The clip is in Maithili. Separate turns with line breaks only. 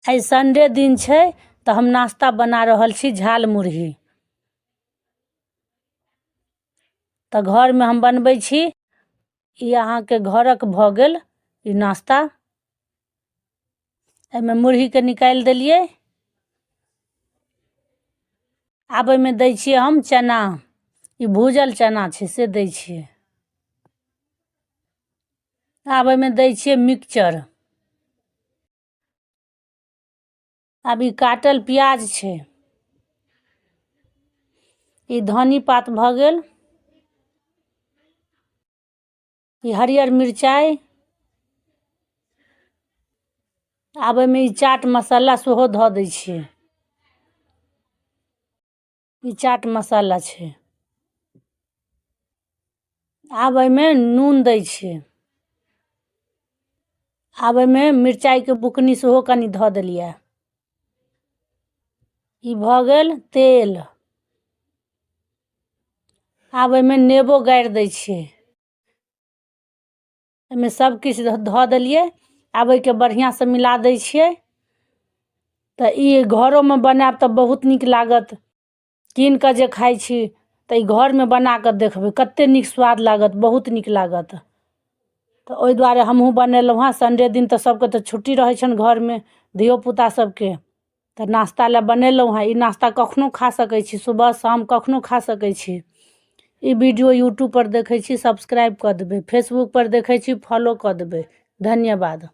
आइ संडे दिन छै तऽ हम नाश्ता बना रहल छी झाल मुरही। तऽ घरमे हम बनबै छी। ई अहाँके घरक भऽ गेल ई नाश्ता। एहिमे मुरहीके निकालि देलियै। आब एहिमे दै छियै हम चना। ई भूजल चना छै से दै छियै। आब एहिमे दै छियै मिक्सचर। आब ई काटल प्याज छै। ई धनी पात भऽ गेल। ई हरियर मिरचाइ। आब एहिमे ई चाट मसाला सेहो धऽ दै छियै। ई चाट मसाला छै। आब एहिमे नून दै छियै। आब एहिमे मिरचाइके बुकनी सेहो कनि धऽ देलियै। ई भऽ गेल तेल। आब एहिमे नेबो गाड़ि दै छियै। एहिमे सब किछु धऽ देलियै। आब एहिके बढ़िआँसँ मिला दै छियै। तऽ ई घरोमे बनायब तऽ बहुत नीक लागत। कीन कऽ जे खाइ छी तऽ ई घरमे बना कऽ देखबै कते नीक स्वाद लागत, बहुत नीक लागत। तऽ ओहि दुआरे हमहूँ बनेलहुँ हँ। संडे दिन तऽ सबके तऽ छुट्टी रहै छनि घरमे धियोपुता सबके, तऽ नाश्ता लए बनेलहुँ हँ। ई नाश्ता कखनो खा सकै छी, सुबह शाम कखनो खा सकै छी। ई वीडियो यूट्यूबपर देखै छी सब्सक्राइब कऽ देबै, फेसबुकपर देखै छी फॉलो कऽ देबै। धन्यवाद।